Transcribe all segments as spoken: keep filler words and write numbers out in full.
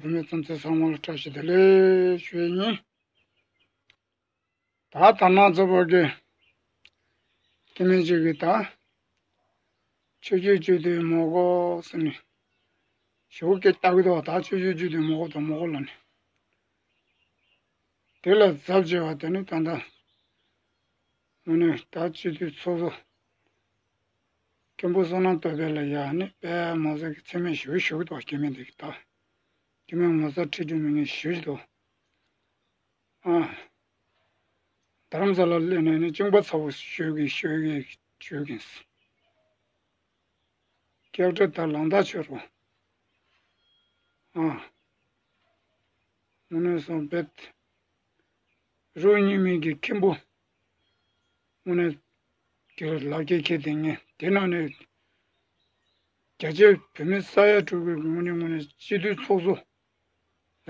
བུད་མེད་ཚང་ཚེ་ཚང་མ་ལ་བཀྲ་ཤིས་བདེ་ལེགས་ཞུ་ཡི་ཡིན། ད་ད་ནང་ཚོ་བར་གྱི་སྐྱེ་དམན་ཅིག་གིས་ད་ཆོས་བརྒྱུད་བརྒྱུད་དུ་མོ་གོ་ཟེར་ནས་ཞུ་སྐད་ལྟ་གི་འདུག་ད་ཆོས་བརྒྱུད་བརྒྱུད་དུ་མོ་གོ་དང་མོ་གོ་ལ་ནི་དེ་ལ་ཟབ་བྱེད་པ་དེ་ནི་ད་ལྟ་དངོས་གནས་ད་སྤྱི་འཐུས་ཚོགས་གཙོ་མཁན་པོ་བསོད་ནམས་སྟོབས་རྒྱལ་ལ་ཡ་ནི་དཔེ་མ་སྲིད་ཀྱི་མཚན་སྨད་ཞུ་ཞུ་གི་འདུག་སྐྱེ་དམན་དེ་གི་ད་སྐྱེ་དམན་ངོ་ཚ་ཁྲེལ་རྒྱུ་མེད་ངེས་ཞུ་གི་འདུག་ཨ། རྡ་རམ་ས་ལ་སླེབས་ནས་ནི་གཅིན་པ་ཚ་པོ་ཞོད་ཀྱིན་ཞོད་ཀྱིན་ཞོད་ཀྱིན། སྐད་སྒྲ་དང་ལང་ཐག་ཆོད་རོ། ཨ། དངོས་གནས་སོང་བེད། རོགས་གཉིས་མིན་གྱི་མཁན་པོ། དངོས་གནས་ཀྱི་ལག་ཁྱེར་ཁྱེར་དེ་ངས་དེ་ནང་ནས་རྒྱ་ཆེ་བོད་མི་ས་ཡ་དྲུག་གི་ངོས་ནས་དངོས་གནས་སྤྱི་འཐུས་ཚོགས་གཙོ།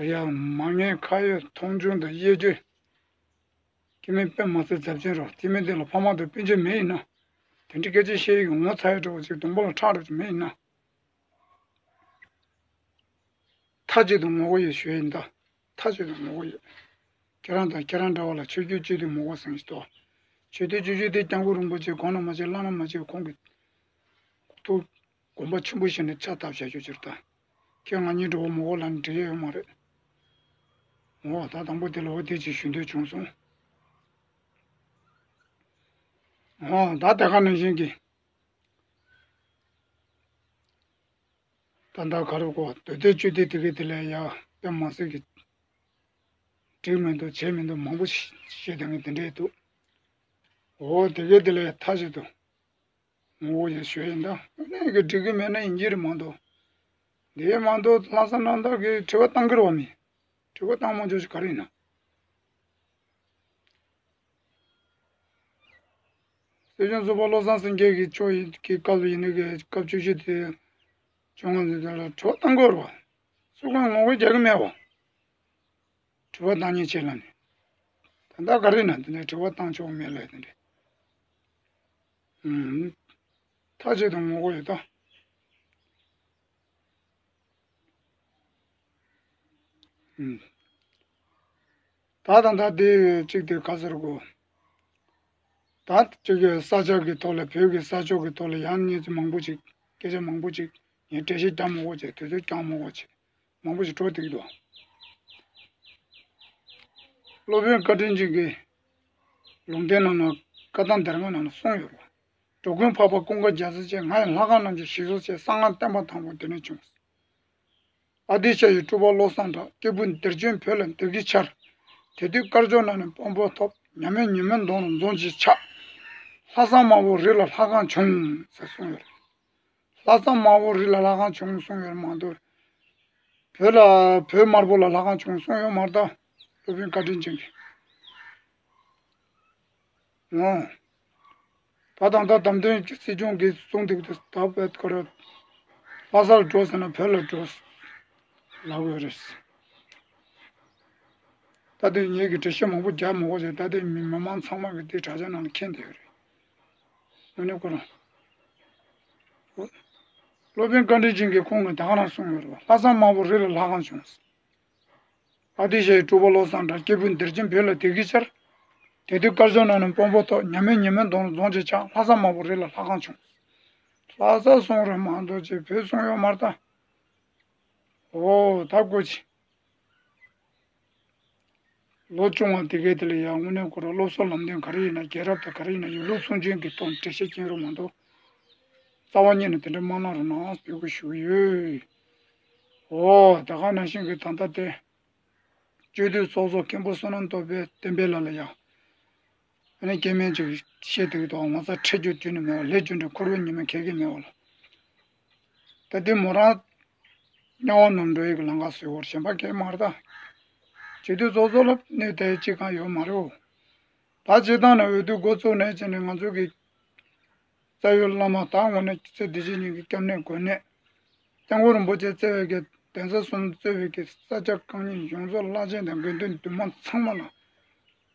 ཡ། མ་ངན་ཁ་ཡོད་མཐོང་ཆུང་དང་གཡས་འཁྱོལ། སྐྱེ་དམན་དཔེ་མ་སྲིད་ཚབས་ཆེན་རོ། སྐྱེ་དམན་དེ་ལ་ཕ་མ་དང་སྤུན་མཆེད་མེད་ཡིན་ན། དེ་འདྲའི་སྐད་ཆ་བཤད་ཡི་གི་ངོ་ཚ་ཡ་འདྲ་བོ་ཅིག་གདོང་པ་ལ་ཁྲག་འདྲ་བོ་ཅིག་མེད་ཡིན་ན། མཐའ་གཅིག་ཏུ་ངོ་རྒོལ་ཡོད་ཞུ་ཡིན་ད། མཐའ་གཅིག་ཏུ་ངོ་རྒོལ་ཡོད། ཁྱེད་རང་དང་ཁྱེད་རང་འདྲ་བ་ལ་ཆོས་བརྒྱུད་སྤྱི་འཐུས་མོ་གོ་ཟེར་གྱི་འདུག་ཆོས་དུས་སྤྱི་འཐུས་དེ་སྐྱབས་མགོན་རིན་པོ་ཆེ་གོང་ན་མ་ཆེ་བླ་ན་མ་ཆེ་གོང་གི་ཐུགས་དགོངས་པ་ཆེན་པོ་བཞེས་ནས་ཕྱག་བཏབ་བྱ་རྒྱུ་ཅིག་ད། ཁྱེད་ང་གཉིས་འགྲོ་བ་མོ་གོ་ལ་ནི་འགྲིག་ཡོད་མ་རེད། འོ་ད་དང་པོ་དེ་ལ་འོ་དེ་ཅིག་ཞུ་འདོད་བྱུང་སོང་། འོ་ད་དེ་ག་ནང་བཞིན་གྱི། ད་ལྟ་ག་རེ་གོ་འདོད་དེ་བཅུད་དེ་དེ་གའི་དེ་ལས་ཡ་དཔེ་མ་སྲིད་ཀྱི་འགྲིག་མི་འདུག་བྱེད་མི་འདུག་མང་པོ་ཞིག་བཤད་དང་ངས་དེ་འདྲས་འདུག་འོ་དེ་གའི་དེ་ལས་མཐའ་གཅིག་ཏུ་ངོ་བོ་ཡ་ཞུ་ཡིན་ད་དངོས་གནས་ཀྱི་འགྲིག་གི་མེད་ན་ཡིན་གྱི་རེད་མ་གཏོགས་འདི་མ་གཏོགས་ལྷག་བསམ་རྣམ་དག་གིས་དྲི་བ་བཏང་གི་རེད་བ་མི་དྲི་བ་བཏང་མ་འཇོག་ཞིག་ག་རེ་ཡིན་ན། སྲིད་སྐྱོང་ཟུར་པ་བློ་བཟང་སེང་གེ་གི་ཕྱོགས་ཡིན་གྱི་སྐབས་ཡིན་ནི་གི་སྐབས་བཅུ་བཞི་དེ་བཅོ་ལྔ་ཚོ་དེ་ལ་དྲི་བ་བཏང་དགོས་རེད་བ། སུ་གང་ངོ་རྒོལ་རྒྱག་གི་མེད་བ། དྲི་བ་བཏང་ཉེན་ཆེ་ལ་ནི། ད་ལྟ་ག་རེ་ན་དེ་འདྲའི་དྲི་བ་བཏང་ཆོག་མེད་ལ་དེ་འདྲའི། ཨུམ། ཐག་ཆོད་དུ་ངོ་རྒོལ་ཡོད་ད། ཨུམ། ད་ད་ད་དེ་གཅིག་དེ་ག་ཟེར་དགོས། ད་གཅིག་གི་ས་ཆ་གི་ཐོག་ལ་བོད་ཀྱི་ས་ཕྱོགས་ཀྱི་ཐོག་ལ་ཡང་གནས་ཚུལ་མང་པོ་ཅིག་སྐད་ཆ་མང་པོ་ཅིག་ངས་འགྲེལ་བཤད་རྒྱག་མ་དགོས་ཅིག་དུས་ཚོད་རྒྱག་མ་དགོས་ཅིག་མང་པོ་ཞིག་འགྲོ་བསྡད་ཀྱི་འདུག་སློབ་དཔོན་བཀའ་དྲིན་ཅན་གྱིས་ལུང་བསྟན་ནང་ན་བཀའ་ཐང་སྡེ་ལྔ་ནང་ན་གསུངས་ཡོད་རེད། འགྲོ་ཀུན་འཕགས་པ་ཀུན་དགའ་རྒྱལ་སྲས་ཆེ། ང་ཡི་ལྷ་ཁང་རྣམས་ཀྱི་ཞིང་སོགས་ཆེ། གསང་སྔགས་བསྟན་པ་དང་པོ་འདི་ནས་བྱུང་། ཨ་ཏི་ཤ་ཡི་སྤྲུལ་པ་བློ་བཟང་གྲགས། སྐྱེས་བུ་འདིར་བྱོན་བོད་ལ་འདི་སྐད་ཆར། དེ་དུས་དཀར་ཕྱོགས་ན་ནི་དཔོན་པོ་ཐོབ། ཉ་མེད་ཉི་མའི་གདོང་ལ་འཛོམས་ཅིག་ཆགས། ལྷ་ས་དམར་པོ་རི་ལ་ལྷ་ཁང་བྱུང་ཟེར་གསུངས་ཡོད་རེད། ལྷ་ས་དམར་པོ་རི་ལ་ལྷ་ཁང་བྱུང་གསུངས་ཡོད་མ་གཏོགས། བོད་ལ་བོད་དམར་པོ་ལ་ལྷ་ཁང་བྱུང་གསུངས་ཡོད་མ་རེད་ད། སློབ་དཔོན་བཀའ་དྲིན་ཅན་གྱིས། ཨོ། ད་དང་ད་དམ་དོན་གྱི་སྲིད་སྐྱོང་གིས་གསུངས་འདུག་ད་བོད་ཁོ་ར་ལྷ་སར་འགྲོ་ཟེར་ན་བོད་ལ་འགྲོ་ལབ་ཡོད་རེད། ད་དེ་ངེད་ཀྱི་འགྲེལ་བཤད་མང་པོ་རྒྱག་མ་དགོས་ཟེར། ད་དེ་མི་མི་མང་ཚང་མ་གི་དེ་དྲ་རྒྱ་ནང་ལ་མཁྱེན་བསྡད་ཡོད་རེད། དངོས་གནས་ཁོ་རང་སློབ་དཔོན་བཀའ་དྲིན་ཅན་གྱིས་ཁོང་གིས་ད་ག་རང་གསུངས་ཡོད་རེད་བ། ལྷ་ས་དམར་པོ་རི་ལ་ལྷ་ཁང་བྱུང་། ཨ་ཏི་ཤའི་སྤྲུལ་པ་བློ་བཟང་གྲགས། སྐྱེས་བུ་འདིར་བྱོན་བོད་ལ་དེ་སྐད་ཆར། དེ་དུས་དཀར་ཕྱོགས་ན་ནི་དཔོན་པོ་ཐོབ། ཉ་མེད་ཉི་མའི་གདོང་ལ་འཛོམས་ཅིག་ཆགས། ལྷ་ས་དམར་པོ་རི་ལ་ལྷ་ཁང་བྱུང་། ལྷ་ས་གསུངས་རེད་མ་གཏོགས་ཅིག་བོད་གསུངས་ཡོད་མ་རེད་ད། ཨོ་ད་གོ་ཅི། ལོ་ཆུང་བ་དེ་གས་དེ་ལ་ཡང་དངོས་གནས་ཁོ་རང་སློབ་གསོ་ལམ་སྟོན་ག་རེ་ཡིན་ན། རྒྱལ་རབས་དང་ག་རེ་ཡིན་ན་ཡོད་ལུགས་སུན་འབྱིན་གྱི་ཐོག་འགྲེལ་བཤད་སྐྱོན་རོགས་མ་གཏོགས་རྩ་བ་ཉིད་ནས་དེ་འདྲ་མ་གནང་རོགས་གནང་འབོད་སྐུལ་ཞུ་གི་ཡོད། ཨོ་ད་ག་ནང་བཞིན་གྱི་ད་ལྟ་དེ་སྤྱི་འཐུས་ཚོགས་གཙོ་མཁན་པོ་བསོད་ནམས་སྟོབས་པའི་བསྟན་འཕེལ་ལགས་ལ་ཡང་ཨ་ནི་སྐྱེ་དམན་ཅིག་བཤད་དུས་དང་ངོ་ཚ་ཁྲེལ་རྒྱུ་དུས་ནི་མེད་པ། ལས་རྒྱུ་འབྲས་འཁོར་བའི་ཉི་མ་གས་གས་མེད་པ་ལ། ད་དེ་མོ་རང་དམྱལ་བ་རྣམས་འགྲོ་ཡི་གི་ལམ་ཁ་བཟོས་བར་གཞན་པ་གས་མ་རེད་ད། སྤྱི་འཐུས་ཚོགས་གཙོ་ལ་གནས་དེ་གཅིག་གང་ཡོད་མ་རེད་འོ། ད་སྤྱི་བཏང་ནས་འོས་བསྡུ་འགོ་བཙུགས་ནས་བྱས་ནས་ང་ཚོ་གི་རྩ་བའི་བླ་མ་ད་དངོས་གནས་ཚེ་འདི་ཕྱི་གཉིས་ཀྱི་སྐྱབས་གནས་དགོན་གནས། སྐྱབས་མགོན་རིན་པོ་ཆེ་གཙོས་པའི་གི་གདན་ས་གསུམ་གཙོས་པའི་གི་ས་སྐྱ་གང་ཉིད་ཡོངས་རྫོགས་བླ་ཆེན་དང་དགེ་འདུན་འདུས་མང་ཚང་མ་ལ་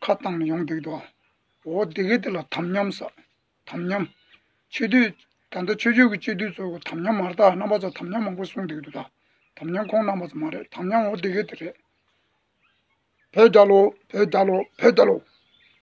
ཁ་བཏང་ནས་ཡོང་བསྡད་ཀྱི་འདུག་འོ་དེ་གི་དེ་ལ་དམ་ཉམས་ས། དམ་ཉམས། སྤྱི་འཐུས། ད་ལྟ་ཆོས་བརྒྱུད་ཀྱི་སྤྱི་འཐུས་ཚོ་གི་དམ་ཉམས་མ་རེད་ད། རྣམ་པ་ཚོ་དམ་ཉམས་མང་པོ་གསུངས་བསྡད་ཀྱི་འདུག་ད། དམ་ཉམས་ཁོང་རྣམ་པ་ཚོ་མ་རེད། དམ་ཉམས་འོ་དེ་གི་དེ་རེད། བོད་རྒྱལ་ལོ། བོད་རྒྱལ་ལོ། བོད་རྒྱལ་ལོ།